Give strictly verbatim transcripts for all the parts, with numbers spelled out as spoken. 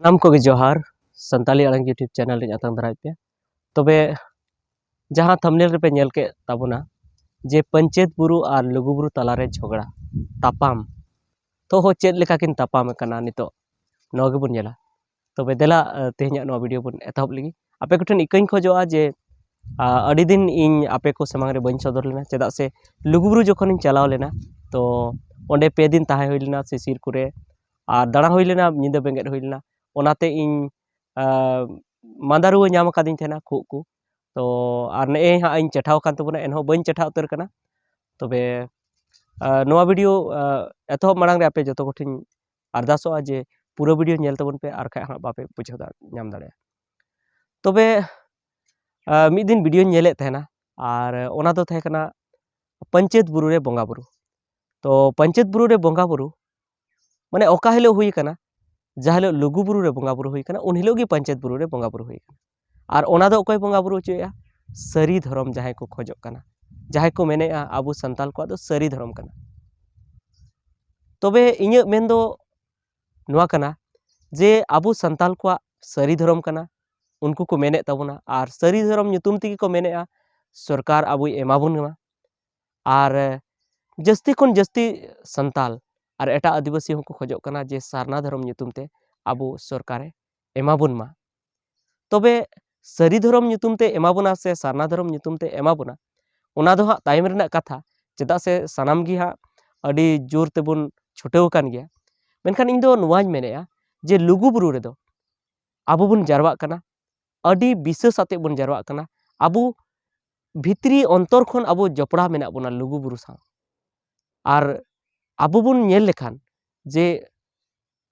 ᱥᱟᱱᱟᱢ ᱠᱚᱜᱮ ᱡᱚᱦᱟᱨ᱾ ᱥᱟᱱᱛᱟᱲᱤ ᱟᱲᱟᱝ YouTube ᱪᱮᱱᱮᱞ ᱨᱤᱧ ᱟᱛᱟᱝ ᱫᱟᱨᱟᱢ ᱯᱮᱭᱟ᱾ ᱛᱚᱵᱮ ᱡᱟᱦᱟᱸ ᱛᱷᱟᱢᱵᱱᱮᱞ ᱨᱮᱯᱮ ᱧᱮᱞ ᱠᱮᱫ ᱛᱟᱵᱚᱱᱟ ᱡᱮ ᱯᱟᱧᱪᱮᱛ ᱵᱩᱨᱩ ᱟᱨ ᱞᱩᱜᱩᱵᱩᱨᱩ ᱛᱟᱞᱟᱨᱮ ᱡᱷᱚᱜᱽᱲᱟ ᱛᱟᱯᱟᱢ, ᱛᱚ ᱦᱚ ᱪᱮᱫ ᱞᱮᱠᱟ ᱠᱤᱱ ᱛᱟᱯᱟᱢ ᱟᱠᱟᱱᱟ ᱱᱤᱛᱚᱜ, ᱱᱚᱣᱟ ᱜᱮᱵᱚᱱ ᱧᱮᱞᱟ᱾ ᱛᱚᱵᱮ ᱫᱮᱞᱟ, ᱟᱸ, ᱛᱮᱦᱮᱧᱟᱜ ᱱᱚᱣᱟ ᱵᱷᱤᱰᱤᱭᱳ ᱵᱚᱱ ᱮᱛᱚᱦᱚᱵ ᱞᱮᱜᱮ᱾ ᱟᱯᱮ ᱠᱚᱴᱷᱮᱱ ᱤᱠᱟᱹᱧ ᱠᱷᱚᱡᱚᱜᱼᱟ ᱡᱮ, ᱟᱸ, ᱟᱹᱰᱤ ᱫᱤᱱ ᱤᱧ ᱟᱯᱮ ᱠᱚ ᱥᱟᱢᱟᱝ ᱨᱮ ᱵᱟᱹᱧ ᱥᱚᱫᱚᱨ ᱞᱮᱱᱟ, ᱪᱮᱫᱟᱜ ᱥᱮ ᱞᱩᱜᱩᱵᱩᱨᱩ ᱡᱚᱠᱷᱚᱱᱤᱧ ᱪᱟᱞᱟᱣ ᱞᱮᱱᱟ, ᱛᱚ ᱚᱸᱰᱮ ᱯᱮ ᱫᱤᱱ ᱛᱟᱦᱮᱸ ᱦᱩᱭ ᱞᱮᱱᱟ ᱥᱤᱥᱤᱨ ᱠᱚᱨᱮ, ᱟᱨ ᱫᱟᱬᱟ ᱦᱩᱭ ᱞᱮᱱᱟ, ᱧᱤᱫᱟᱹ ᱵᱮᱸᱜᱮᱫ ᱦᱩᱭ ᱞᱮᱱᱟ᱾ ᱚᱱᱟᱛᱮ ᱤᱧ, ᱟᱸ, ᱢᱟᱸᱫᱟ ᱨᱩᱣᱟᱹ ᱧᱟᱢ ᱟᱠᱟᱫᱤᱧ ᱛᱟᱦᱮᱱᱟ, ᱠᱷᱩᱜ ᱠᱚ᱾ ᱛᱚ ᱟᱨ ᱱᱮᱜᱼᱮ ᱦᱟᱸᱜ ᱤᱧ ᱪᱮᱴᱷᱟᱣ ᱟᱠᱟᱱ ᱛᱟᱵᱚᱱᱟ, ᱮᱱᱦᱚᱸ ᱵᱟᱹᱧ ᱪᱮᱴᱷᱟ ᱩᱛᱟᱹᱨ ᱠᱟᱱᱟ᱾ ᱛᱚᱵᱮ, ᱟᱸ, ᱱᱚᱣᱟ ᱵᱷᱤᱰᱤᱭᱳ, ᱟᱸ, ᱮᱛᱚᱦᱚᱵ ᱢᱟᱲᱟᱝ ᱨᱮ ᱟᱯᱮ ᱡᱚᱛᱚ ᱠᱚᱴᱷᱮᱱ ᱟᱨᱫᱟᱥᱚᱜᱼᱟ ᱡᱮ ᱯᱩᱨᱟᱹ ᱵᱷᱤᱰᱤᱭᱳ ᱧᱮᱞ ᱛᱟᱵᱚᱱ ᱯᱮ, ᱟᱨ ᱠᱷᱟᱡ ᱦᱟᱸᱜ ᱵᱟᱯᱮ ᱵᱩᱡᱷᱟᱹᱣ ᱫᱟᱲᱮ-, ᱧᱟᱢ ᱫᱟᱲᱮᱭᱟᱜᱼᱟ᱾ ᱛᱚᱵᱮ, ᱟᱸ, ᱢᱤᱫ ᱫᱤᱱ ᱵᱷᱤᱰᱤᱭᱳᱧ ᱧᱮᱞᱮᱫ ᱛᱟᱦᱮᱱᱟ, ᱟᱨ ᱚᱱᱟ ᱫᱚ ᱛᱟᱦᱮᱸ ᱠᱟᱱᱟ ᱯᱟᱧᱪᱮᱛ ᱵᱩᱨᱩ ᱨᱮ ᱵᱚᱸᱜᱟ ᱵᱩᱨᱩ᱾ ᱛᱚ ᱯᱟᱧᱪᱮᱛ ᱵᱩᱨᱩ ᱨᱮ ᱵᱚᱸᱜᱟ ᱵᱩᱨᱩ, ᱢᱟᱱᱮ ᱚᱠᱟ ᱦᱤᱞᱳᱜ ᱦᱩᱭ ᱠᱟᱱᱟ, ᱡᱟᱦᱟᱸ ᱦᱤᱞᱳᱜ ᱞᱩᱜᱩ ᱵᱩᱨᱩ ᱨᱮ ᱵᱚᱸᱜᱟ ᱵᱩᱨᱩ ᱦᱩᱭ ᱠᱟᱱᱟ, ᱩᱱ ᱦᱤᱞᱳᱜ ᱜᱮ ᱯᱟᱧᱪᱮᱛ ᱵᱩᱨᱩ ᱨᱮ ᱵᱚᱸᱜᱟ ᱵᱩᱨᱩ ᱦᱩᱭ ᱠᱟᱱᱟ᱾ ᱟᱨ ᱚᱱᱟ ᱫᱚ ᱚᱠᱚᱭ ᱵᱚᱸᱜᱟ ᱵᱩᱨᱩ ᱦᱚᱪᱚᱭᱮᱫᱼᱟ? ᱥᱟᱹᱨᱤ ᱫᱷᱚᱨᱚᱢ ᱡᱟᱦᱟᱸᱭ ᱠᱚ ᱠᱷᱚᱡᱚᱜ ᱠᱟᱱᱟ, ᱡᱟᱦᱟᱸᱭ ᱠᱚ ᱢᱮᱱᱮᱫᱼᱟ ᱟᱵᱚ ᱥᱟᱱᱛᱟᱞ ᱠᱚᱣᱟᱜ ᱫᱚ ᱥᱟᱹᱨᱤ ᱫᱷᱚᱨᱚᱢ ᱠᱟᱱᱟ᱾ ᱛᱚᱵᱮ ᱤᱧᱟᱹᱜ ᱢᱮᱱ ᱫᱚ ᱱᱚᱣᱟ ᱠᱟᱱᱟ ᱡᱮ ᱟᱵᱚ ᱥᱟᱱᱛᱟᱞ ᱠᱚᱣᱟᱜ ᱥᱟᱹᱨᱤ ᱫᱷᱚᱨᱚᱢ ᱠᱟᱱᱟ, ᱩᱱᱠᱩ ᱠᱚ ᱢᱮᱱᱮᱫ ᱛᱟᱵᱚᱱᱟ, ᱟᱨ ᱥᱟᱹᱨᱤ ᱫᱷᱚᱨᱚᱢ ᱧᱩᱛᱩᱢ ᱛᱮᱜᱮ ᱠᱚ ᱢᱮᱱᱮᱫᱼᱟ ᱥᱚᱨᱠᱟᱨ ᱟᱵᱚᱭ ᱮᱢᱟ ᱵᱚᱱ ᱢᱟ᱾ ᱟᱨ ᱡᱟᱹᱥᱛᱤ ᱠᱷᱚᱱ ᱡᱟᱹᱥᱛᱤ ᱥᱟᱱᱛᱟᱞ ᱟᱨ ᱮᱴᱟᱜ ᱟᱹᱫᱤᱵᱟᱹᱥᱤ ᱦᱚᱸᱠᱚ ᱠᱷᱚᱡᱚᱜ ᱠᱟᱱᱟ ᱡᱮ ᱥᱟᱨᱱᱟ ᱫᱷᱚᱨᱚᱢ ᱧᱩᱛᱩᱢ ᱛᱮ ᱟᱵᱚ ᱥᱚᱨᱠᱟᱨᱮ ᱮᱢᱟ ᱵᱚᱱ ᱢᱟ᱾ ᱛᱚᱵᱮ ᱥᱟᱹᱨᱤ ᱫᱷᱚᱨᱚᱢ ᱧᱩᱛᱩᱢ ᱛᱮ ᱮᱢᱟ ᱵᱚᱱᱟ ᱥᱮ ᱥᱟᱨᱱᱟ ᱫᱷᱚᱨᱚᱢ ᱧᱩᱛᱩᱢ ᱛᱮ ᱮᱢᱟ ᱵᱚᱱᱟ, ᱚᱱᱟ ᱫᱚ ᱦᱟᱸᱜ ᱛᱟᱭᱚᱢ ᱨᱮᱱᱟᱜ ᱠᱟᱛᱷᱟ, ᱪᱮᱫᱟᱜ ᱥᱮ ᱥᱟᱱᱟᱢ ᱜᱮ ᱦᱟᱸᱜ ᱟᱹᱰᱤ ᱡᱳᱨ ᱛᱮᱵᱚᱱ ᱪᱷᱩᱴᱟᱹᱣ ᱟᱠᱟᱱ ᱜᱮᱭᱟ᱾ ᱢᱮᱱᱠᱷᱟᱱ ᱤᱧ ᱫᱚ ᱱᱚᱣᱟᱧ ᱢᱮᱱᱮᱫᱼᱟ ᱡᱮ ᱞᱩᱜᱩ ᱵᱩᱨᱩ ᱨᱮᱫᱚ ᱟᱵᱚ ᱵᱚᱱ ᱡᱟᱨᱣᱟᱜ ᱠᱟᱱᱟ, ᱟᱹᱰᱤ ᱵᱤᱥᱟᱹᱥ ᱟᱛᱮ ᱵᱚᱱ ᱡᱟᱨᱣᱟᱜ ᱠᱟᱱᱟ᱾ ᱟᱵᱚ ᱵᱷᱤᱛᱨᱤ ᱚᱱᱛᱚᱨ ᱠᱷᱚᱱ ᱟᱵᱚ ᱡᱚᱯᱲᱟᱣ ᱢᱮᱱᱟᱜ ᱵᱚᱱᱟ ᱞᱩᱜᱩ ᱵᱩᱨᱩ ᱥᱟᱶ᱾ ᱟᱨ ᱟᱵᱚ ᱵᱚᱱ ᱧᱮᱞ ᱞᱮᱠᱷᱟᱱ ᱡᱮ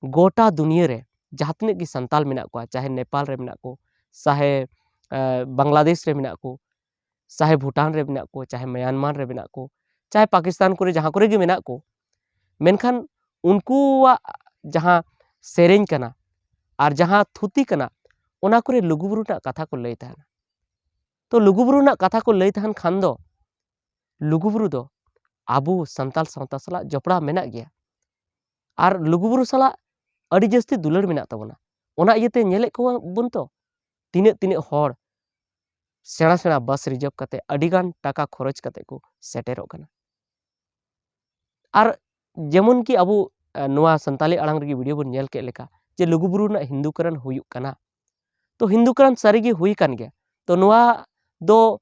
ᱜᱚᱴᱟ ᱫᱩᱱᱤᱭᱟᱹ ᱨᱮ ᱡᱟᱦᱟᱸ ᱛᱤᱱᱟᱹᱜ ᱜᱮ ᱥᱟᱱᱛᱟᱞ ᱢᱮᱱᱟᱜ ᱠᱚᱣᱟ, ᱪᱟᱦᱮ ᱱᱮᱯᱟᱞ ᱨᱮ ᱢᱮᱱᱟᱜ ᱠᱚ, ᱪᱟᱦᱮ, ᱮ, ᱵᱟᱝᱞᱟᱫᱮᱥ ᱨᱮ ᱢᱮᱱᱟᱜ ᱠᱚ, ᱪᱟᱦᱮ ᱵᱷᱩᱴᱟᱱ ᱨᱮ ᱢᱮᱱᱟᱜ ᱠᱚ, ᱪᱟᱦᱮ ᱢᱟᱭᱟᱱᱢᱟᱨ ᱨᱮ ᱢᱮᱱᱟᱜ ᱠᱚ, ᱪᱟᱦᱮ ᱯᱟᱠᱤᱥᱛᱟᱱ ᱠᱚᱨᱮ ᱡᱟᱦᱟᱸ ᱠᱚᱨᱮ ᱜᱮ ᱢᱮᱱᱟᱜ ᱠᱚ, ᱢᱮᱱᱠᱷᱟᱱ ᱩᱱᱠᱩᱣᱟᱜ ᱡᱟᱦᱟᱸ ᱥᱮᱨᱮᱧ ᱠᱟᱱᱟ ᱟᱨ ᱡᱟᱦᱟᱸ ᱛᱷᱩᱛᱤ ᱠᱟᱱᱟ, ᱚᱱᱟ ᱠᱚᱨᱮ ᱞᱩᱜᱩᱵᱩᱨᱩ ᱨᱮᱱᱟᱜ ᱠᱟᱛᱷᱟ ᱠᱚ ᱞᱟᱹᱭ ᱛᱟᱦᱮᱱᱟ᱾ ᱛᱚ ᱞᱩᱜᱩᱵᱩᱨᱩ ᱨᱮᱱᱟᱜ ᱠᱟᱛᱷᱟ ᱠᱚ ᱞᱟᱹᱭ ᱛᱟᱦᱮᱱ ᱠᱷᱟᱱ ᱫᱚ, ᱞᱩᱜᱩᱵᱩᱨᱩ ᱫᱚ ᱟᱵᱚ ᱥᱟᱱᱛᱟᱲ ᱥᱟᱶᱛᱟ ᱥᱟᱞᱟᱜ ᱡᱚᱯᱲᱟᱣ ᱢᱮᱱᱟᱜ ᱜᱮᱭᱟ᱾ ᱟᱨ ᱞᱩᱜᱩᱵᱩᱨᱩ ᱥᱟᱞᱟᱜ ᱟᱹᱰᱤ ᱡᱟᱹᱥᱛᱤ ᱫᱩᱞᱟᱹᱲ ᱢᱮᱱᱟᱜ ᱛᱟᱵᱚᱱᱟ᱾ ᱚᱱᱟ ᱤᱭᱟᱹᱛᱮ ᱧᱮᱞᱮᱫ ᱠᱚᱣᱟ ᱵᱚᱱ ᱛᱚ, ᱛᱤᱱᱟᱹᱜ ᱛᱤᱱᱟᱹᱜ ᱦᱚᱲ ᱥᱮᱬᱟ ᱥᱮᱬᱟ ᱵᱟᱥ ᱨᱤᱡᱟᱨᱵᱷ ᱠᱟᱛᱮ, ᱟᱹᱰᱤᱜᱟᱱ ᱴᱟᱠᱟ ᱠᱷᱚᱨᱚᱪ ᱠᱟᱛᱮ ᱠᱚ ᱥᱮᱴᱮᱨᱚᱜ ᱠᱟᱱᱟ᱾ ᱟᱨ ᱡᱮᱢᱚᱱ ᱠᱤ ᱟᱵᱚ, ᱮ, ᱱᱚᱣᱟ ᱥᱟᱱᱛᱟᱞᱤ ᱟᱲᱟᱝ ᱨᱮᱜᱮ ᱵᱷᱤᱰᱤᱭᱳ ᱵᱚᱱ ᱧᱮᱞ ᱠᱮᱫ ᱞᱮᱠᱟ, ᱡᱮ ᱞᱩᱜᱩᱵᱩᱨᱩ ᱨᱮᱱᱟᱜ ᱦᱤᱱᱫᱩ ᱠᱟᱨᱟᱱ ᱦᱩᱭᱩᱜ ᱠᱟᱱᱟ᱾ ᱛᱚ ᱦᱤᱱᱫᱩ ᱠᱟᱨᱟᱱ ᱥᱟᱹᱨᱤᱜᱮ ᱦᱩᱭ ᱠᱟᱱ ᱜᱮᱭᱟ᱾ ᱛᱚ ᱱᱚᱣᱟ ᱫᱚ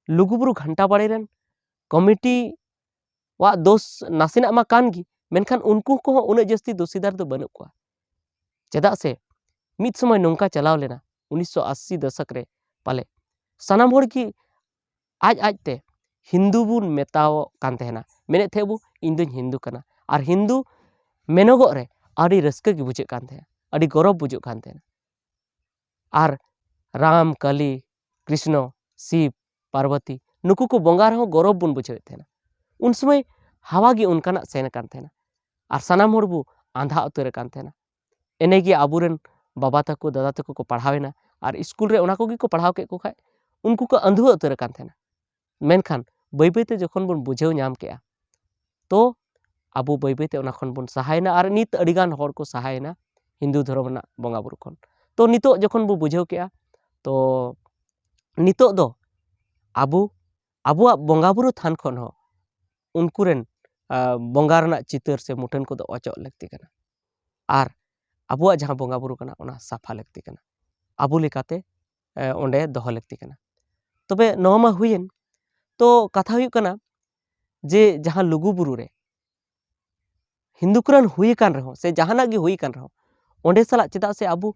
ᱞᱩᱜᱩᱵᱩᱨᱩ ᱜᱷᱟᱱᱴᱟ ᱵᱟᱲᱮ ᱨᱮᱱ ᱠᱚᱢᱤᱴᱤ ᱣᱟᱜ ᱫᱳᱥ ᱱᱟᱥᱮᱱᱟᱜ ᱢᱟ ᱠᱟᱱ ᱜᱮ, ᱢᱮᱱᱠᱷᱟᱱ ᱩᱱᱠᱩ ᱠᱚᱦᱚᱸ ᱩᱱᱟᱹᱜ ᱡᱟᱹᱥᱛᱤ ᱫᱳᱥᱤᱫᱟᱨ ᱫᱚ ᱵᱟᱹᱱᱩᱜ ᱠᱚᱣᱟ᱾ ᱪᱮᱫᱟᱜ ᱥᱮ ᱢᱤᱫ ᱥᱚᱢᱚᱭ ᱱᱚᱝᱠᱟ ᱪᱟᱞᱟᱣ ᱞᱮᱱᱟ, ᱩᱱᱤᱥᱥᱚ ᱟᱥᱤ ᱫᱚᱥᱚᱠ ᱨᱮ ᱯᱟᱞᱮ, ᱥᱟᱱᱟᱢ ᱦᱚᱲ ᱜᱮ ᱟᱡ ᱟᱡᱛᱮ ᱦᱤᱱᱫᱩ ᱵᱚᱱ ᱢᱮᱛᱟᱣ ᱠᱟᱱ ᱛᱟᱦᱮᱱᱟ, ᱢᱮᱱᱮᱫ ᱛᱟᱦᱮᱸ ᱵᱚ, "ᱤᱧ ᱫᱩᱧ ᱦᱤᱱᱫᱩ ᱠᱟᱱᱟ", ᱟᱨ ᱦᱤᱱᱫᱩ ᱢᱮᱱᱚᱜᱚᱜ ᱨᱮ ᱟᱹᱰᱤ ᱨᱟᱹᱥᱠᱟᱹ ᱜᱮ ᱵᱩᱡᱷᱟᱹᱜ ᱠᱟᱱ ᱛᱟᱦᱮᱸᱱᱟ, ᱟᱹᱰᱤ ᱜᱚᱨᱚᱵᱽ ᱵᱩᱡᱷᱟᱹᱜ ᱠᱟᱱ ᱛᱟᱦᱮᱸᱱᱟ᱾ ᱟᱨ ᱨᱟᱢ, ᱠᱟᱞᱤ, ᱠᱨᱤᱥᱱᱚ, ᱥᱤᱵ, ᱯᱟᱨᱵᱚᱛᱤ, ᱱᱩᱠᱩ ᱠᱚ ᱵᱚᱸᱜᱟ ᱨᱮᱦᱚᱸ ᱜᱚᱨᱚᱵᱽ ᱵᱚᱱ ᱵᱩᱡᱷᱟᱹᱣᱮᱫ ᱛᱟᱦᱮᱸᱱᱟ᱾ ᱩᱱ ᱥᱚᱢᱚᱭ ᱦᱟᱣᱟ ᱜᱮ ᱚᱱᱠᱟᱱᱟᱜ ᱥᱮᱱ ᱟᱠᱟᱱ ᱛᱟᱦᱮᱸᱱᱟ ᱟᱨ ᱥᱟᱱᱟᱢ ᱦᱚᱲ ᱵᱚ ᱟᱸᱫᱷᱟ ᱩᱛᱟᱹᱨ ᱟᱠᱟᱱ ᱛᱟᱦᱮᱸᱱᱟ᱾ ᱮᱱᱮ ᱜᱮ ᱟᱵᱚᱨᱮᱱ ᱵᱟᱵᱟ ᱛᱟᱠᱚ, ᱫᱟᱫᱟ ᱛᱟᱠᱚ ᱠᱚ ᱯᱟᱲᱦᱟᱣ ᱮᱱᱟ ᱟᱨ ᱥᱠᱩᱞ ᱨᱮ ᱚᱱᱟ ᱠᱚᱜᱮ ᱠᱚ ᱯᱟᱲᱦᱟᱣ ᱠᱮᱫ ᱠᱚ ᱠᱷᱟᱡ, ᱩᱱᱠᱩ ᱠᱚ ᱟᱸᱫᱷᱟ ᱩᱛᱟᱹᱨ ᱟᱠᱟᱱ ᱛᱟᱦᱮᱸᱱᱟ᱾ ᱢᱮᱱᱠᱷᱟᱱ ᱵᱟᱹᱭ ᱵᱟᱹᱭ ᱛᱮ ᱡᱚᱠᱷᱚᱱ ᱵᱚᱱ ᱵᱩᱡᱷᱟᱹᱣ ᱧᱟᱢ ᱠᱮᱜᱼᱟ, ᱛᱚ ᱟᱵᱚ ᱵᱟᱹᱭ ᱵᱟᱹᱭ ᱛᱮ ᱚᱱᱟ ᱠᱷᱚᱱ ᱵᱚᱱ ᱥᱟᱦᱟᱭᱮᱱᱟ ᱟᱨ ᱱᱤᱛ ᱟᱹᱰᱤ ᱜᱟᱱ ᱦᱚᱲ ᱠᱚ ᱥᱟᱦᱟᱭᱮᱱᱟ ᱦᱤᱱᱫᱩ ᱫᱷᱚᱨᱚᱢ ᱨᱮᱱᱟᱜ ᱵᱚᱸᱜᱟ ᱵᱩᱨᱩ ᱠᱷᱚᱱ᱾ ᱛᱚ ᱱᱤᱛᱚᱜ ᱡᱚᱠᱷᱚᱱ ᱵᱚ ᱵᱩᱡᱷᱟᱹᱣ ᱠᱮᱜᱼᱟ, ᱛᱚ ᱱᱤᱛᱚᱜ ᱫᱚ ᱟᱵᱚ ᱟᱵᱚᱣᱟᱜ ᱵᱚᱸᱜᱟ ᱵᱩᱨᱩ ᱛᱷᱟᱱ ᱠᱷᱚᱱ ᱦᱚᱸ ᱩᱱᱠᱩ ᱨᱮᱱ, ᱟ, ᱵᱚᱸᱜᱟ ᱨᱮᱱᱟᱜ ᱪᱤᱛᱟᱹᱨ ᱥᱮ ᱢᱩᱴᱷᱟᱹᱱ ᱠᱚᱫᱚ ᱚᱪᱚᱜ ᱞᱟᱹᱠᱛᱤ ᱠᱟᱱᱟ᱾ ᱟᱨ ᱟᱵᱚᱣᱟᱜ ᱡᱟᱦᱟᱸ ᱵᱚᱸᱜᱟ ᱵᱩᱨᱩ ᱠᱟᱱᱟ, ᱚᱱᱟ ᱥᱟᱯᱷᱟ ᱞᱟᱹᱠᱛᱤ ᱠᱟᱱᱟ, ᱟᱵᱚ ᱞᱮᱠᱟᱛᱮ, ᱮ, ᱚᱸᱰᱮ ᱫᱚᱦᱚ ᱞᱟᱹᱠᱛᱤ ᱠᱟᱱᱟ᱾ ᱛᱚᱵᱮ ᱱᱚᱣᱟ ᱢᱟ ᱦᱩᱭᱮᱱ, ᱛᱚ ᱠᱟᱛᱷᱟ ᱦᱩᱭᱩᱜ ᱠᱟᱱᱟ ᱡᱮ ᱡᱟᱦᱟᱸ ᱞᱩᱜᱩ ᱵᱩᱨᱩ ᱨᱮ ᱦᱤᱱᱫᱩ ᱠᱨᱟᱱ ᱦᱩᱭ ᱟᱠᱟᱱ ᱨᱮᱦᱚᱸ ᱥᱮ ᱡᱟᱦᱟᱱᱟᱜ ᱜᱮ ᱦᱩᱭ ᱟᱠᱟᱱ ᱨᱮᱦᱚᱸ, ᱚᱸᱰᱮ ᱥᱟᱞᱟᱜ ᱪᱮᱫᱟᱜ ᱥᱮ ᱟᱵᱚ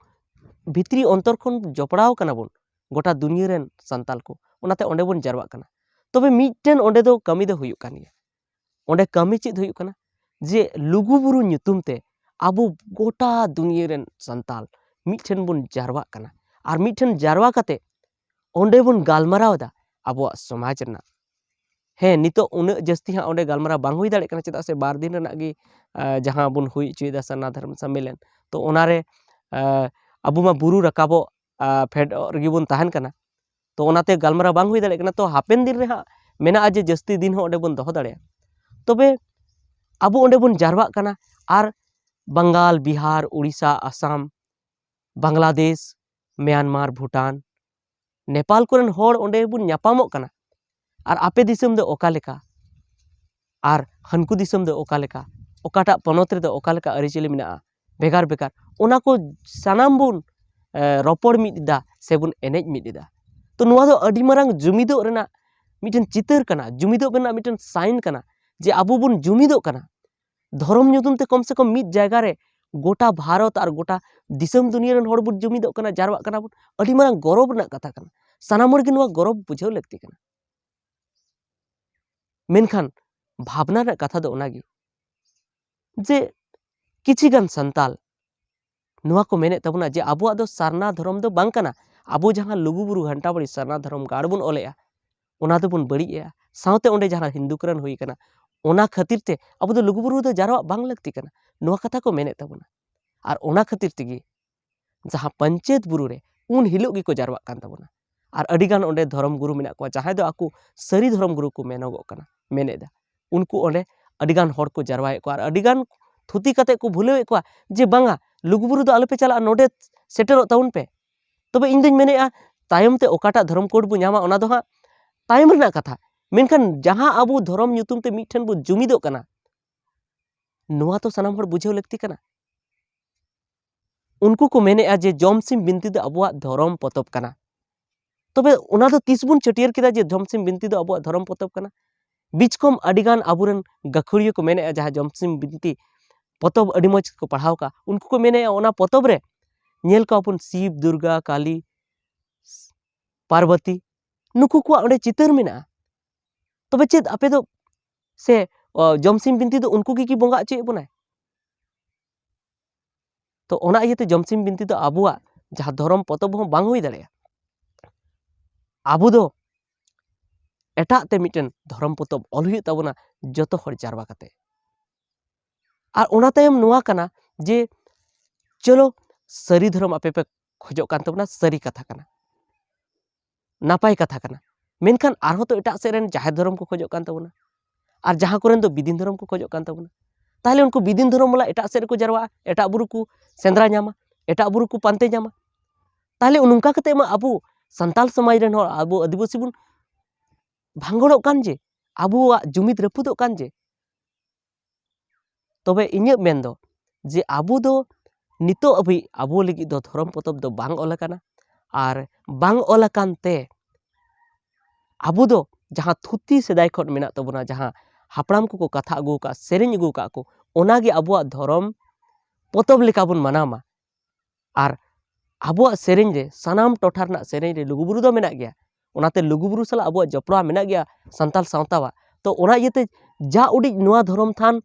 ᱵᱷᱤᱛᱨᱤ ᱚᱱᱛᱚᱨ ᱠᱷᱚᱱ ᱡᱚᱯᱲᱟᱣ ᱠᱟᱱᱟ ᱵᱚᱱ ᱜᱚᱴᱟ ᱫᱩᱱᱤᱭᱟᱹ ᱨᱮᱱ ᱥᱟᱱᱛᱟᱞ ᱠᱚ, ᱚᱱᱟᱛᱮ ᱚᱸᱰᱮ ᱵᱚᱱ ᱡᱟᱨᱣᱟᱜ ᱠᱟᱱᱟ᱾ ᱛᱚᱵᱮ ᱢᱤᱫᱴᱮᱱ ᱚᱸᱰᱮ ᱫᱚ ᱠᱟᱹᱢᱤ ᱫᱚ ᱦᱩᱭᱩᱜ ᱠᱟᱱ ᱜᱮᱭᱟ᱾ ᱚᱸᱰᱮ ᱠᱟᱹᱢᱤ ᱪᱮᱫ ᱦᱩᱭᱩᱜ ᱠᱟᱱᱟ? ᱡᱮ ᱞᱩᱜᱩ ᱵᱩᱨᱩ ᱧᱩᱛᱩᱢ ᱛᱮ ᱟᱵᱚ ᱜᱚᱴᱟ ᱫᱩᱱᱤᱭᱟᱹ ᱨᱮᱱ ᱥᱟᱱᱛᱟᱞ ᱢᱤᱫᱴᱷᱮᱱ ᱵᱚᱱ ᱡᱟᱨᱣᱟᱜ ᱠᱟᱱᱟ ᱟᱨ ᱢᱤᱫᱴᱷᱮᱱ ᱡᱟᱨᱣᱟ ᱠᱟᱛᱮ ᱚᱸᱰᱮ ᱵᱚᱱ ᱜᱟᱞᱢᱟᱨᱟᱣ ᱮᱫᱟ ᱟᱵᱚᱣᱟᱜ ᱥᱚᱢᱟᱡᱽ ᱨᱮᱱᱟᱜ᱾ ᱦᱮᱸ, ᱱᱤᱛᱚᱜ ᱩᱱᱟᱹᱜ ᱡᱟᱹᱥᱛᱤ ᱦᱟᱸᱜ ᱚᱸᱰᱮ ᱜᱟᱞᱢᱟᱨᱟᱣ ᱵᱟᱝ ᱦᱩᱭ ᱫᱟᱲᱮᱭᱟᱜ ᱠᱟᱱᱟ, ᱪᱮᱫᱟᱜ ᱥᱮ ᱵᱟᱨ ᱫᱤᱱ ᱨᱮᱱᱟᱜ ᱜᱮ, ᱟ, ᱡᱟᱦᱟᱸ ᱵᱚᱱ ᱦᱩᱭ ᱦᱚᱪᱚᱭᱮᱫᱟ ᱥᱟᱨᱱᱟ ᱫᱷᱚᱨᱚᱢ ᱥᱚᱢᱢᱮᱞᱚᱱ, ᱛᱚ ᱚᱱᱟᱨᱮ, ᱟ, ᱟᱵᱚ ᱢᱟ ᱵᱩᱨᱩ ᱨᱟᱠᱟᱵᱚᱜ, ᱟ, ᱯᱷᱮᱰᱚᱜ ᱨᱮᱜᱮ ᱵᱚᱱ ᱛᱟᱦᱮᱱ ᱠᱟᱱᱟ᱾ ᱛᱚ ᱚᱱᱟᱛᱮ ᱜᱟᱞᱢᱟᱨᱟᱣ ᱵᱟᱝ ᱦᱩᱭ ᱫᱟᱲᱮᱭᱟᱜ ᱠᱟᱱᱟ᱾ ᱛᱚ ᱦᱟᱯᱮᱱ ᱫᱤᱱ ᱨᱮ ᱦᱟᱸᱜ ᱢᱮᱱᱟᱜᱼᱟ ᱡᱮ ᱡᱟᱹᱥᱛᱤ ᱫᱤᱱ ᱦᱚᱸ ᱚᱸᱰᱮ ᱵᱚᱱ ᱫᱚᱦᱚ ᱫᱟᱲᱮᱭᱟᱜᱼᱟ᱾ ᱛᱚᱵᱮ ᱟᱵᱚ ᱚᱸᱰᱮ ᱵᱚᱱ ᱡᱟᱨᱣᱟᱜ ᱠᱟᱱᱟ ᱟᱨ ᱵᱟᱝᱜᱟᱞ, ᱵᱤᱦᱟᱨ, ᱩᱲᱤᱥᱥᱟ, ᱟᱥᱟᱢ, ᱵᱟᱝᱞᱟᱫᱮᱥ, ᱢᱟᱭᱟᱱᱢᱟᱨ, ᱵᱷᱩᱴᱟᱱ, ᱱᱮᱯᱟᱞ ᱠᱚᱨᱮᱱ ᱦᱚᱲ ᱚᱸᱰᱮ ᱵᱚᱱ ᱧᱟᱯᱟᱢᱚᱜ ᱠᱟᱱᱟ᱾ ᱟᱨ ᱟᱯᱮ ᱫᱤᱥᱚᱢ ᱫᱚ ᱚᱠᱟ ᱞᱮᱠᱟ, ᱟᱨ ᱦᱟᱹᱱᱠᱩ ᱫᱤᱥᱚᱢ ᱫᱚ ᱚᱠᱟ ᱞᱮᱠᱟ, ᱚᱠᱟᱴᱟᱜ ᱯᱚᱱᱚᱛ ᱨᱮᱫᱚ ᱚᱠᱟ ᱞᱮᱠᱟ ᱟᱹᱨᱤᱪᱟᱹᱞᱤ ᱢᱮᱱᱟᱜᱼᱟ, ᱵᱷᱮᱜᱟᱨ ᱵᱷᱮᱜᱟᱨ, ᱚᱱᱟ ᱠᱚ ᱥᱟᱱᱟᱢ ᱵᱚᱱ, ᱮ, ᱨᱚᱯᱚᱲ ᱢᱤᱫ ᱮᱫᱟ ᱥᱮᱵᱚᱱ ᱮᱱᱮᱡ ᱢᱤᱫ ᱮᱫᱟ᱾ ᱛᱚ ᱱᱚᱣᱟ ᱫᱚ ᱟᱹᱰᱤ ᱢᱟᱨᱟᱝ ᱡᱩᱢᱤᱫᱚᱜ ᱨᱮᱱᱟᱜ ᱢᱤᱫᱴᱮᱱ ᱪᱤᱛᱟᱹᱨ ᱠᱟᱱᱟ, ᱡᱩᱢᱤᱫᱚᱜ ᱨᱮᱱᱟᱜ ᱢᱤᱫᱴᱮᱱ ᱥᱟᱭᱤᱱ ᱠᱟᱱᱟ, ᱡᱮ ᱟᱵᱚ ᱵᱚᱱ ᱡᱩᱢᱤᱫᱚᱜ ᱠᱟᱱᱟ᱾ ᱫᱷᱚᱨᱚᱢ ᱧᱩᱛᱩᱢ ᱛᱮ ᱠᱚᱢ ᱥᱮ ᱠᱚᱢ ᱢᱤᱫ ᱡᱟᱭᱜᱟ ᱨᱮ ᱜᱚᱴᱟ ᱵᱷᱟᱨᱚᱛ ᱟᱨ ᱜᱚᱴᱟ ᱫᱤᱥᱚᱢ ᱫᱩᱱᱤᱭᱟᱹ ᱨᱮᱱ ᱦᱚᱲ ᱵᱚᱱ ᱡᱩᱢᱤᱫᱚᱜ ᱠᱟᱱᱟ, ᱡᱟᱨᱣᱟᱜ ᱠᱟᱱᱟ ᱵᱚᱱ᱾ ᱟᱹᱰᱤ ᱢᱟᱨᱟᱝ ᱜᱚᱨᱚᱵᱽ ᱨᱮᱱᱟᱜ ᱠᱟᱛᱷᱟ ᱠᱟᱱᱟ᱾ ᱥᱟᱱᱟᱢ ᱦᱚᱲ ᱜᱮ ᱱᱚᱣᱟ ᱜᱚᱨᱚᱵᱽ ᱵᱩᱡᱷᱟᱹᱣ ᱞᱟᱹᱠᱛᱤ ᱠᱟᱱᱟ᱾ ᱢᱮᱱᱠᱷᱟᱱ ᱵᱷᱟᱵᱽᱱᱟ ᱨᱮᱱᱟᱜ ᱠᱟᱛᱷᱟ ᱫᱚ ᱚᱱᱟᱜᱮ, ᱡᱮ ᱠᱤᱪᱷᱤ ᱜᱟᱱ ᱥᱟᱱᱛᱟᱞ ᱱᱚᱣᱟ ᱠᱚ ᱢᱮᱱᱮᱫ ᱛᱟᱵᱚᱱᱟ ᱡᱮ ᱟᱵᱚᱣᱟᱜ ᱫᱚ ᱥᱟᱨᱱᱟ ᱫᱷᱚᱨᱚᱢ ᱫᱚ ᱵᱟᱝ ᱠᱟᱱᱟ᱾ ᱟᱵᱚ ᱡᱟᱦᱟᱸ ᱞᱩᱜᱩᱵᱩᱨᱩ ᱜᱷᱟᱱᱴᱟᱵᱟᱲᱤ ᱥᱟᱨᱱᱟ ᱫᱷᱚᱨᱚᱢ ᱜᱟᱲ ᱵᱚᱱ ᱚᱞᱮᱜᱼᱟ, ᱚᱱᱟ ᱫᱚᱵᱚᱱ ᱵᱟᱹᱲᱤᱡ ᱮᱜᱼᱟ, ᱥᱟᱶᱛᱮ ᱚᱸᱰᱮ ᱡᱟᱦᱟᱸ ᱦᱤᱱᱫᱩ ᱠᱚᱨᱮᱱ ᱦᱩᱭ ᱠᱟᱱᱟ, ᱚᱱᱟ ᱠᱷᱟᱹᱛᱤᱨ ᱛᱮ ᱟᱵᱚ ᱫᱚ ᱞᱩᱜᱩᱵᱩᱨᱩ ᱫᱚ ᱡᱟᱨᱣᱟᱜ ᱵᱟᱝ ᱞᱟᱹᱠᱛᱤ ᱠᱟᱱᱟ, ᱱᱚᱣᱟ ᱠᱟᱛᱷᱟ ᱠᱚ ᱢᱮᱱᱮᱫ ᱛᱟᱵᱚᱱᱟ᱾ ᱟᱨ ᱚᱱᱟ ᱠᱷᱟᱹᱛᱤᱨ ᱛᱮᱜᱮ ᱡᱟᱦᱟᱸ ᱯᱟᱧᱪᱮᱛ ᱵᱩᱨᱩ ᱨᱮ ᱩᱱ ᱦᱤᱞᱳᱜ ᱜᱮᱠᱚ ᱡᱟᱨᱣᱟᱜ ᱠᱟᱱ ᱛᱟᱵᱚᱱᱟ᱾ ᱟᱨ ᱟᱹᱰᱤᱜᱟᱱ ᱚᱸᱰᱮ ᱫᱷᱚᱨᱚᱢ ᱜᱩᱨᱩ ᱢᱮᱱᱟᱜ ᱠᱚᱣᱟ, ᱡᱟᱦᱟᱸᱭ ᱫᱚ ᱟᱠᱚ ᱥᱟᱹᱨᱤ ᱫᱷᱚᱨᱚᱢ ᱜᱩᱨᱩ ᱠᱚ ᱢᱮᱱᱚᱜᱚᱜ ᱠᱟᱱᱟ, ᱢᱮᱱᱮᱫᱟ᱾ ᱩᱱᱠᱩ ᱚᱸᱰᱮ ᱟᱹᱰᱤᱜᱟᱱ ᱦᱚᱲ ᱠᱚ ᱡᱟᱨᱣᱟᱭᱮᱫ ᱠᱚᱣᱟ ᱟᱨ ᱟᱹᱰᱤᱜᱟᱱ ᱛᱷᱩᱛᱤ ᱠᱟᱛᱮ ᱠᱚ ᱵᱷᱩᱞᱟᱹᱣᱮᱫ ᱠᱚᱣᱟ ᱡᱮ ᱵᱟᱝᱟ, ᱞᱩᱜᱩᱵᱩᱨᱩ ᱫᱚ ᱟᱞᱚᱯᱮ ᱪᱟᱞᱟᱜᱼᱟ, ᱱᱚᱰᱮ ᱥᱮᱴᱮᱨᱚᱜ ᱛᱟᱵᱚᱱ ᱯᱮ᱾ ᱛᱚᱵᱮ ᱤᱧ ᱫᱩᱧ ᱢᱮᱱᱮᱫᱼᱟ, ᱛᱟᱭᱚᱢ ᱛᱮ ᱚᱠᱟᱴᱟᱜ ᱫᱷᱚᱨᱚᱢ ᱠᱳᱰ ᱵᱚ ᱧᱟᱢᱟ, ᱚᱱᱟ ᱫᱚ ᱦᱟᱸᱜ ᱛᱟᱭᱚᱢ ᱨᱮᱱᱟᱜ ᱠᱟᱛᱷᱟ᱾ ᱢᱮᱱᱠᱷᱟᱱ ᱡᱟᱦᱟᱸ ᱟᱵᱚ ᱫᱷᱚᱨᱚᱢ ᱧᱩᱛᱩᱢ ᱛᱮ ᱢᱤᱫᱴᱷᱮᱱ ᱵᱚ ᱡᱩᱢᱤᱫᱚᱜ ᱠᱟᱱᱟ, ᱱᱚᱣᱟ ᱛᱚ ᱥᱟᱱᱟᱢ ᱦᱚᱲ ᱵᱩᱡᱷᱟᱹᱣ ᱞᱟᱹᱠᱛᱤ ᱠᱟᱱᱟ᱾ ᱩᱱᱠᱩ ᱠᱚ ᱢᱮᱱᱮᱫᱼᱟ ᱡᱮ ᱡᱚᱢᱥᱤᱢ ᱵᱤᱱᱛᱤ ᱫᱚ ᱟᱵᱚᱣᱟᱜ ᱫᱷᱚᱨᱚᱢ ᱯᱚᱛᱚᱵ ᱠᱟᱱᱟ᱾ ᱛᱚᱵᱮ ᱚᱱᱟ ᱫᱚ ᱛᱤᱥ ᱵᱚᱱ ᱪᱷᱟᱹᱴᱭᱟᱹᱨ ᱠᱮᱫᱟ ᱡᱮ ᱡᱚᱢᱥᱤᱢ ᱵᱤᱱᱛᱤ ᱫᱚ ᱟᱵᱚᱣᱟᱜ ᱫᱷᱚᱨᱚᱢ ᱯᱚᱛᱚᱵ ᱠᱟᱱᱟ? ᱵᱤᱪᱠᱚᱢ ᱟᱹᱰᱤᱜᱟᱱ ᱟᱵᱚᱨᱮᱱ ᱜᱟᱹᱠᱷᱩᱲᱤᱭᱟᱹ ᱠᱚ ᱢᱮᱱᱮᱫᱼᱟ, ᱡᱟᱦᱟᱸ ᱡᱚᱢᱥᱤᱢ ᱵᱤᱱᱛᱤ ᱯᱚᱛᱚᱵ ᱟᱹᱰᱤ ᱢᱚᱡᱽ ᱠᱚ ᱯᱟᱲᱦᱟᱣ ᱠᱟᱜᱼᱟ, ᱩᱱᱠᱩ ᱠᱚ ᱢᱮᱱᱮᱫᱼᱟ ᱚᱱᱟ ᱯᱚᱛᱚᱵ ᱨᱮ ᱧᱮᱞ ᱠᱚᱣᱟ ᱵᱚᱱ ᱥᱤᱵ, ᱫᱩᱨᱜᱟ, ᱠᱟᱞᱤ, ᱯᱟᱨᱵᱚᱛᱤ, ᱱᱩᱠᱩ ᱠᱚᱣᱟᱜ ᱚᱸᱰᱮ ᱪᱤᱛᱟᱹᱨ ᱢᱮᱱᱟᱜᱼᱟ᱾ ᱛᱚᱵᱮ ᱪᱮᱫ ᱟᱯᱮ ᱫᱚ ᱥᱮ, ᱚ, ᱡᱚᱢᱥᱤᱢ ᱵᱤᱱᱛᱤ ᱫᱚ ᱩᱱᱠᱩ ᱜᱮ ᱠᱤ ᱵᱚᱸᱜᱟ ᱦᱚᱪᱚᱭᱮᱫ ᱵᱚᱱᱟᱭ? ᱛᱚ ᱚᱱᱟ ᱤᱭᱟᱹᱛᱮ ᱡᱚᱢᱥᱤᱢ ᱵᱤᱱᱛᱤ ᱫᱚ ᱟᱵᱚᱣᱟᱜ ᱡᱟᱦᱟᱸ ᱫᱷᱚᱨᱚᱢ ᱯᱚᱛᱚᱵ ᱦᱚᱸ ᱵᱟᱝ ᱦᱩᱭ ᱫᱟᱲᱮᱭᱟᱜᱼᱟ᱾ ᱟᱵᱚ ᱫᱚ ᱮᱴᱟᱜ ᱛᱮ ᱢᱤᱫᱴᱮᱱ ᱫᱷᱚᱨᱚᱢ ᱯᱚᱛᱚᱵ ᱚᱞ ᱦᱩᱭᱩᱜ ᱛᱟᱵᱚᱱᱟ, ᱡᱚᱛᱚ ᱦᱚᱲ ᱡᱟᱨᱣᱟ ᱠᱟᱛᱮ᱾ ᱟᱨ ᱚᱱᱟ ᱛᱟᱭᱚᱢ ᱱᱚᱣᱟ ᱠᱟᱱᱟ ᱡᱮ ᱪᱚᱞᱚ, ᱥᱟᱹᱨᱤ ᱫᱷᱚᱨᱚᱢ ᱟᱯᱮ ᱯᱮ ᱠᱷᱚᱡᱚᱜ ᱠᱟᱱ ᱛᱟᱵᱚᱱᱟ, ᱥᱟᱹᱨᱤ ᱠᱟᱛᱷᱟ ᱠᱟᱱᱟ, ᱱᱟᱯᱟᱭ ᱠᱟᱛᱷᱟ ᱠᱟᱱᱟ᱾ ᱢᱮᱱᱠᱷᱟᱱ ᱟᱨᱦᱚᱸ ᱛᱚ ᱮᱴᱟᱜ ᱥᱮᱫ ᱨᱮᱱ ᱡᱟᱦᱮᱨ ᱫᱷᱚᱨᱚᱢ ᱠᱚ ᱠᱷᱚᱡᱚᱜ ᱠᱟᱱ ᱛᱟᱵᱚᱱᱟ, ᱟᱨ ᱡᱟᱦᱟᱸ ᱠᱚᱨᱮᱱ ᱫᱚ ᱵᱤᱫᱤᱱ ᱫᱷᱚᱨᱚᱢ ᱠᱚ ᱠᱷᱚᱡᱚᱜ ᱠᱟᱱ ᱛᱟᱵᱚᱱᱟ᱾ ᱛᱟᱦᱞᱮ ᱩᱱᱠᱩ ᱵᱤᱫᱤᱱ ᱫᱷᱚᱨᱚᱢ ᱵᱟᱞᱟ ᱮᱴᱟᱜ ᱥᱮᱫ ᱨᱮᱠᱚ ᱡᱟᱨᱣᱟᱜᱼᱟ, ᱮᱴᱟᱜ ᱵᱩᱨᱩ ᱠᱚ ᱥᱮᱸᱫᱽᱨᱟ ᱧᱟᱢᱟ᱾ ᱮᱴᱟᱜ ᱵᱩᱨᱩ ᱠᱚ ᱯᱟᱱᱛᱮ ᱧᱟᱢᱟ᱾ ᱛᱟᱦᱚᱞᱮ ᱱᱚᱝᱠᱟ ᱠᱟᱛᱮ ᱢᱟ ᱟᱵᱚ ᱥᱟᱱᱛᱟᱲ ᱥᱚᱢᱟᱡᱽ ᱨᱮᱱ ᱦᱚᱲ, ᱟᱵᱚ ᱟᱹᱫᱤᱵᱟᱹᱥᱤ ᱵᱚᱱ ᱵᱷᱟᱸᱜᱚᱲᱚᱜ ᱠᱟᱱ ᱡᱮ, ᱟᱵᱚᱣᱟᱜ ᱡᱩᱢᱤᱫ ᱨᱟᱹᱯᱩᱫᱚᱜ ᱠᱟᱱ ᱡᱮ᱾ ᱛᱚᱵᱮ ᱤᱧᱟᱹᱜ ᱢᱮᱱ ᱫᱚ ᱡᱮ ᱟᱵᱚ ᱫᱚ ᱱᱤᱛᱚᱜ ᱦᱟᱹᱵᱤᱡ ᱟᱵᱚ ᱞᱟᱹᱜᱤᱫ ᱫᱚ ᱫᱷᱚᱨᱚᱢ ᱯᱚᱛᱚᱵ ᱫᱚ ᱵᱟᱝ ᱚᱞ ᱟᱠᱟᱱᱟ, ᱟᱨ ᱵᱟᱝ ᱚᱞ ᱟᱠᱟᱱ ᱛᱮ ᱟᱵᱚ ᱫᱚ ᱡᱟᱦᱟᱸ ᱛᱷᱩᱛᱤ ᱥᱮᱫᱟᱭ ᱠᱷᱚᱱ ᱢᱮᱱᱟᱜ ᱛᱟᱵᱚᱱᱟ, ᱡᱟᱦᱟᱸ ᱦᱟᱯᱲᱟᱢ ᱠᱚᱠᱚ ᱠᱟᱛᱷᱟ ᱟᱹᱜᱩ ᱟᱠᱟᱫ, ᱥᱮᱨᱮᱧ ᱟᱹᱜᱩ ᱟᱠᱟᱫ ᱠᱚ, ᱚᱱᱟᱜᱮ ᱟᱵᱚᱣᱟᱜ ᱫᱷᱚᱨᱚᱢ ᱯᱚᱛᱚᱵ ᱞᱮᱠᱟ ᱵᱚᱱ ᱢᱟᱱᱟᱣ ᱢᱟ᱾ ᱟᱨ ᱟᱵᱚᱣᱟᱜ ᱥᱮᱨᱮᱧ ᱨᱮ, ᱥᱟᱱᱟᱢ ᱴᱚᱴᱷᱟ ᱨᱮᱱᱟᱜ ᱥᱮᱨᱮᱧ ᱨᱮ ᱞᱩᱜᱩᱵᱩᱨᱩ ᱫᱚ ᱢᱮᱱᱟᱜ ᱜᱮᱭᱟ᱾ ᱚᱱᱟᱛᱮ ᱞᱩᱜᱩᱵᱩᱨᱩ ᱥᱟᱞᱟᱜ ᱟᱵᱚᱣᱟᱜ ᱡᱚᱯᱲᱟᱣ ᱢᱮᱱᱟᱜ ᱜᱮᱭᱟ ᱥᱟᱱᱛᱟᱲ ᱥᱟᱶᱛᱟᱣᱟᱜ᱾ ᱛᱚ ᱚᱱᱟ ᱤᱭᱟᱹᱛᱮ ᱡᱟ ᱩᱰᱤᱡ ᱱᱚᱣᱟ ᱫᱷᱚᱨᱚᱢ ᱛᱷᱟᱱ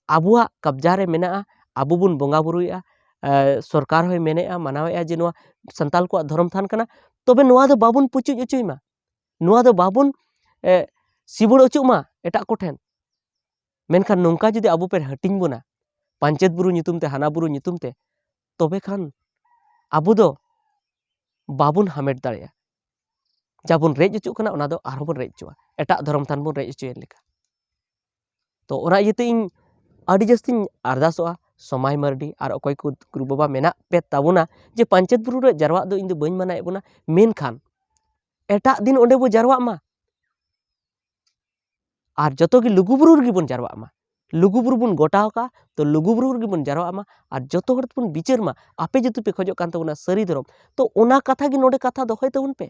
ᱟᱵᱚᱣᱟᱜ ᱠᱟᱵᱽᱡᱟ ᱨᱮ ᱢᱮᱱᱟᱜᱼᱟ, ᱟᱵᱚ ᱵᱚᱱ ᱵᱚᱸᱜᱟ ᱵᱩᱨᱩᱭᱮᱫᱼᱟ, ᱮ, ᱥᱚᱨᱠᱟᱨ ᱦᱚᱸᱭ ᱢᱮᱱᱮᱫᱼᱟ, ᱢᱟᱱᱟᱣᱮᱫᱼᱟ ᱡᱮ ᱱᱚᱣᱟ ᱥᱟᱱᱛᱟᱲ ᱠᱚᱣᱟᱜ ᱫᱷᱚᱨᱚᱢ ᱛᱷᱟᱱ ᱠᱟᱱᱟ, ᱛᱚᱵᱮ ᱱᱚᱣᱟ ᱫᱚ ᱵᱟᱵᱚᱱ ᱯᱩᱪᱩᱡ ᱚᱪᱚᱭ ᱢᱟ, ᱱᱚᱣᱟ ᱫᱚ ᱵᱟᱵᱚᱱ, ᱮ, ᱥᱤᱵᱩᱲ ᱚᱪᱚᱜ ᱢᱟ ᱮᱴᱟᱜ ᱠᱚᱴᱷᱮᱱ᱾ ᱢᱮᱱᱠᱷᱟᱱ ᱱᱚᱝᱠᱟ ᱡᱩᱫᱤ ᱟᱵᱚ ᱯᱮ ᱦᱟᱹᱴᱤᱧ ᱵᱚᱱᱟ, ᱯᱟᱧᱪᱮᱛ ᱵᱩᱨᱩ ᱧᱩᱛᱩᱢ ᱛᱮ, ᱦᱟᱱᱟ ᱵᱩᱨᱩ ᱧᱩᱛᱩᱢ ᱛᱮ, ᱛᱚᱵᱮ ᱠᱷᱟᱱ ᱟᱵᱚ ᱫᱚ ᱵᱟᱵᱚᱱ ᱦᱟᱢᱮᱴ ᱫᱟᱲᱮᱭᱟᱜᱼᱟ᱾ ᱡᱟ ᱵᱚᱱ ᱨᱮᱡ ᱚᱪᱚᱜ ᱠᱟᱱᱟ, ᱚᱱᱟ ᱫᱚ ᱟᱨᱦᱚᱸ ᱵᱚᱱ ᱨᱮᱡ ᱚᱪᱚᱜᱼᱟ, ᱮᱴᱟᱜ ᱫᱷᱚᱨᱚᱢ ᱛᱷᱟᱱ ᱵᱚᱱ ᱨᱮᱡ ᱚᱪᱚᱭᱮᱱ ᱞᱮᱠᱟ᱾ ᱛᱚ ᱚᱱᱟ ᱤᱭᱟᱹᱛᱮ ᱤᱧ ᱟᱹᱰᱤ ᱡᱟᱹᱥᱛᱤᱧ ᱟᱨᱫᱟᱥᱚᱜᱼᱟ ᱥᱚᱢᱟᱭ ᱢᱟᱹᱨᱰᱤ ᱟᱨ ᱚᱠᱚᱭ ᱠᱚ ᱜᱩᱨᱩ ᱵᱟᱵᱟ ᱢᱮᱱᱟᱜ ᱯᱮ ᱛᱟᱵᱚᱱᱟ, ᱡᱮ ᱯᱟᱧᱪᱮᱛ ᱵᱩᱨᱩ ᱨᱮ ᱡᱟᱨᱣᱟᱜ ᱫᱚ ᱤᱧ ᱫᱚ ᱵᱟᱹᱧ ᱢᱟᱱᱟᱭᱮᱫ ᱵᱚᱱᱟ, ᱢᱮᱱᱠᱷᱟᱱ ᱮᱴᱟᱜ ᱫᱤᱱ ᱚᱸᱰᱮ ᱵᱚ ᱡᱟᱨᱣᱟᱜ ᱢᱟ᱾ ᱟᱨ ᱡᱚᱛᱚ ᱜᱮ ᱞᱩᱜᱩᱵᱩᱨᱩ ᱨᱮᱜᱮ ᱵᱚᱱ ᱡᱟᱨᱣᱟᱜ ᱢᱟ᱾ ᱞᱩᱜᱩᱵᱩᱨᱩ ᱵᱚᱱ ᱜᱚᱴᱟ ᱟᱠᱟᱫᱼᱟ, ᱛᱚ ᱞᱩᱜᱩᱵᱩᱨᱩ ᱨᱮᱜᱮ ᱵᱚᱱ ᱡᱟᱨᱣᱟᱜ ᱢᱟ᱾ ᱟᱨ ᱡᱚᱛᱚ ᱦᱚᱲ ᱛᱮᱵᱚᱱ ᱵᱤᱪᱟᱹᱨ ᱢᱟ, ᱟᱯᱮ ᱡᱮᱦᱮᱛᱩ ᱯᱮ ᱠᱷᱚᱡᱚᱜ ᱠᱟᱱ ᱛᱟᱵᱚᱱᱟ ᱥᱟᱹᱨᱤ ᱫᱷᱚᱨᱚᱢ, ᱛᱚ ᱚᱱᱟ ᱠᱟᱛᱷᱟ ᱜᱮ ᱱᱚᱰᱮ ᱠᱟᱛᱷᱟ ᱫᱚᱦᱚᱭ ᱛᱟᱵᱚᱱ ᱯᱮ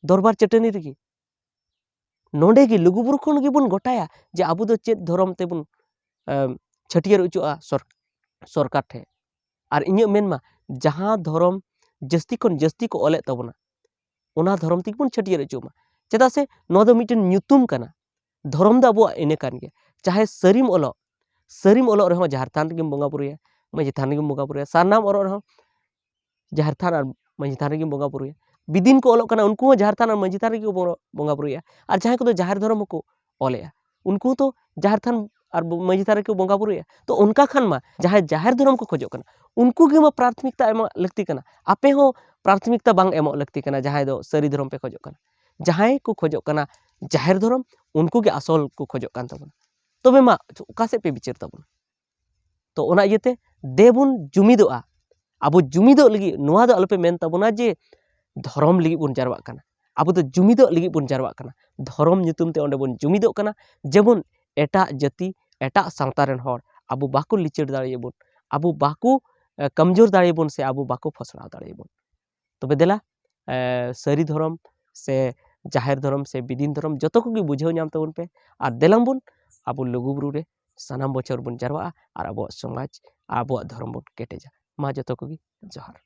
ᱫᱚᱨᱵᱟᱨ ᱪᱟᱹᱴᱟᱹᱱᱤ ᱨᱮᱜᱮ᱾ ᱱᱚᱰᱮ ᱜᱮ ᱞᱩᱜᱩᱵᱩᱨᱩ ᱠᱷᱚᱱ ᱜᱮᱵᱚᱱ ᱜᱚᱴᱟᱭᱟ ᱡᱮ ᱟᱵᱚ ᱫᱚ ᱪᱮᱫ ᱫᱷᱚᱨᱚᱢ ᱛᱮᱵᱚᱱ, ᱮᱢ, ᱪᱷᱟᱹᱴᱭᱟᱹᱨ ᱚᱪᱚᱜᱼᱟ ᱥᱚᱨ-, ᱥᱚᱨᱠᱟᱨ ᱴᱷᱮᱱ᱾ ᱟᱨ ᱤᱧᱟᱹᱜ ᱢᱮᱱ ᱢᱟ, ᱡᱟᱦᱟᱸ ᱫᱷᱚᱨᱚᱢ ᱡᱟᱹᱥᱛᱤ ᱠᱷᱚᱱ ᱡᱟᱹᱥᱛᱤ ᱠᱚ ᱚᱞᱮᱫ ᱛᱟᱵᱚᱱᱟ, ᱚᱱᱟ ᱫᱷᱚᱨᱚᱢ ᱛᱮᱜᱮ ᱵᱚᱱ ᱪᱷᱟᱹᱴᱭᱟᱹᱨ ᱚᱪᱚᱜ ᱢᱟ᱾ ᱪᱮᱫᱟᱜ ᱥᱮ ᱱᱚᱣᱟ ᱫᱚ ᱢᱤᱫᱴᱮᱱ ᱧᱩᱛᱩᱢ ᱠᱟᱱᱟ, ᱫᱷᱚᱨᱚᱢ ᱫᱚ ᱟᱵᱚᱣᱟᱜ ᱤᱱᱟᱹ ᱠᱟᱱ ᱜᱮᱭᱟ᱾ ᱪᱟᱦᱮ ᱥᱟᱹᱨᱤᱢ ᱚᱞᱚᱜ, ᱥᱟᱹᱨᱤᱢ ᱚᱞᱚᱜ ᱨᱮᱦᱚᱸ ᱡᱟᱦᱮᱨ ᱛᱷᱟᱱ ᱨᱮᱜᱮᱢ ᱵᱚᱸᱜᱟ ᱵᱩᱨᱩᱭᱟ, ᱢᱟᱹᱡᱷᱤ ᱛᱷᱟᱱ ᱨᱮᱜᱮᱢ ᱵᱚᱸᱜᱟ ᱵᱩᱨᱩᱭᱟ, ᱥᱟᱨᱱᱟᱢ ᱚᱞᱚᱜ ᱨᱮᱦᱚᱸ ᱡᱟᱦᱮᱨ ᱛᱷᱟᱱ ᱟᱨ ᱢᱟᱹᱡᱷᱤ ᱛᱷᱟᱱ ᱨᱮᱜᱮᱢ ᱵᱚᱸᱜᱟ ᱵᱩᱨᱩᱭᱟ᱾ ᱵᱤᱫᱤᱱ ᱠᱚ ᱚᱞᱚᱜ ᱠᱟᱱᱟ, ᱩᱱᱠᱩ ᱦᱚᱸ ᱡᱟᱦᱮᱨ ᱛᱷᱟᱱ ᱟᱨ ᱢᱟᱹᱡᱷᱤ ᱛᱷᱟᱱ ᱨᱮᱜᱮ ᱠᱚ ᱵᱚᱸᱜᱟ ᱵᱩᱨᱩᱭᱟ᱾ ᱟᱨ ᱡᱟᱦᱟᱸᱭ ᱠᱚᱫᱚ ᱡᱟᱦᱮᱨ ᱫᱷᱚᱨᱚᱢ ᱦᱚᱸᱠᱚ ᱚᱞᱮᱜᱼᱟ, ᱩᱱᱠᱩ ᱦᱚᱸᱛᱚ ᱡᱟᱦᱮᱨ ᱛᱷᱟᱱ ᱟᱨ ᱢᱟᱹᱡᱷᱤ ᱛᱷᱟᱱ ᱨᱮᱠᱚ ᱵᱚᱸᱜᱟ ᱵᱩᱨᱩᱭᱟ᱾ ᱛᱚ ᱚᱱᱠᱟ ᱠᱷᱟᱱ ᱢᱟ ᱡᱟᱦᱟᱸᱭ ᱡᱟᱦᱮᱨ ᱫᱷᱚᱨᱚᱢ ᱠᱚ ᱠᱷᱚᱡᱚᱜ ᱠᱟᱱᱟ, ᱩᱱᱠᱩ ᱜᱮ ᱢᱟ ᱯᱨᱟᱛᱷᱚᱢᱤᱠᱛᱟ ᱮᱢᱚᱜ ᱞᱟᱹᱠᱛᱤ ᱠᱟᱱᱟ᱾ ᱟᱯᱮ ᱦᱚᱸ ᱯᱨᱟᱛᱷᱚᱢᱤᱠᱛᱟ ᱵᱟᱝ ᱮᱢᱚᱜ ᱞᱟᱹᱠᱛᱤ ᱠᱟᱱᱟ ᱡᱟᱦᱟᱸᱭ ᱫᱚ ᱥᱟᱹᱨᱤ ᱫᱷᱚᱨᱚᱢ ᱯᱮ ᱠᱷᱚᱡᱚᱜ ᱠᱟᱱᱟ᱾ ᱡᱟᱦᱟᱸᱭ ᱠᱚ ᱠᱷᱚᱡᱚᱜ ᱠᱟᱱᱟ ᱡᱟᱦᱮᱨ ᱫᱷᱚᱨᱚᱢ, ᱩᱱᱠᱩ ᱜᱮ ᱟᱥᱚᱞ ᱠᱚ ᱠᱷᱚᱡᱚᱜ ᱠᱟᱱ ᱛᱟᱵᱚᱱᱟ᱾ ᱛᱚᱵᱮ ᱢᱟ ᱚᱠᱟ ᱥᱮᱫ ᱯᱮ ᱵᱤᱪᱟᱹᱨ ᱛᱟᱵᱚᱱᱟ? ᱛᱚ ᱚᱱᱟ ᱤᱭᱟᱹᱛᱮ ᱫᱮᱵᱚᱱ ᱡᱩᱢᱤᱫᱚᱜᱼᱟ, ᱟᱵᱚ ᱡᱩᱢᱤᱫᱚᱜ ᱞᱟᱹᱜᱤᱫ, ᱱᱚᱣᱟ ᱫᱚ ᱟᱞᱚᱯᱮ ᱢᱮᱱ ᱛᱟᱵᱚᱱᱟ ᱡᱮ ᱫᱷᱚᱨᱚᱢ ᱞᱟᱹᱜᱤᱫ ᱵᱚᱱ ᱡᱟᱨᱣᱟᱜ ᱠᱟᱱᱟ᱾ ᱟᱵᱚ ᱫᱚ ᱡᱩᱢᱤᱫᱚᱜ ᱞᱟᱹᱜᱤᱫ ᱵᱚᱱ ᱡᱟᱨᱣᱟᱜ ᱠᱟᱱᱟ᱾ ᱫᱷᱚᱨᱚᱢ ᱧᱩᱛᱩᱢ ᱛᱮ ᱚᱸᱰᱮ ᱵᱚᱱ ᱡᱩᱢᱤᱫᱚᱜ ᱠᱟᱱᱟ, ᱡᱮᱢᱚᱱ ᱮᱴᱟᱜ ᱡᱟᱹᱛᱤ, ᱮᱴᱟᱜ ᱥᱟᱶᱛᱟ ᱨᱮᱱ ᱦᱚᱲ ᱟᱵᱚ ᱵᱟᱠᱚ ᱞᱤᱪᱟᱹᱲ ᱫᱟᱲᱮᱭᱟᱵᱚᱱ, ᱟᱵᱚ ᱵᱟᱠᱚ, ᱮ, ᱠᱚᱢᱡᱳᱨ ᱫᱟᱲᱮᱭᱟᱵᱚᱱ ᱥᱮ ᱟᱵᱚ ᱵᱟᱠᱚ ᱯᱷᱚᱥᱲᱟᱣ ᱫᱟᱲᱮᱭᱟᱵᱚᱱ᱾ ᱛᱚᱵᱮ ᱫᱮᱞᱟ, ᱮ, ᱥᱟᱹᱨᱤ ᱫᱷᱚᱨᱚᱢ ᱥᱮ ᱡᱟᱦᱮᱨ ᱫᱷᱚᱨᱚᱢ ᱥᱮ ᱵᱤᱫᱤᱱ ᱫᱷᱚᱨᱚᱢ ᱡᱚᱛᱚ ᱠᱚᱜᱮ ᱵᱩᱡᱷᱟᱹᱣ ᱧᱟᱢ ᱛᱟᱵᱚᱱ ᱯᱮ᱾ ᱟᱨ ᱫᱮᱞᱟᱝ ᱵᱚᱱ ᱟᱵᱚ ᱞᱩᱜᱩᱵᱩᱨᱩ ᱨᱮ ᱥᱟᱱᱟᱢ ᱵᱚᱪᱷᱚᱨ ᱵᱚᱱ ᱡᱟᱨᱣᱟᱜᱼᱟ ᱟᱨ ᱟᱵᱚᱣᱟᱜ ᱥᱚᱢᱟᱡᱽ, ᱟᱵᱚᱣᱟᱜ ᱫᱷᱚᱨᱚᱢ ᱵᱚᱱ ᱠᱮᱴᱮᱡᱟ᱾ ᱢᱟ ᱡᱚᱛᱚ ᱠᱚᱜᱮ ᱡᱚᱦᱟᱨ᱾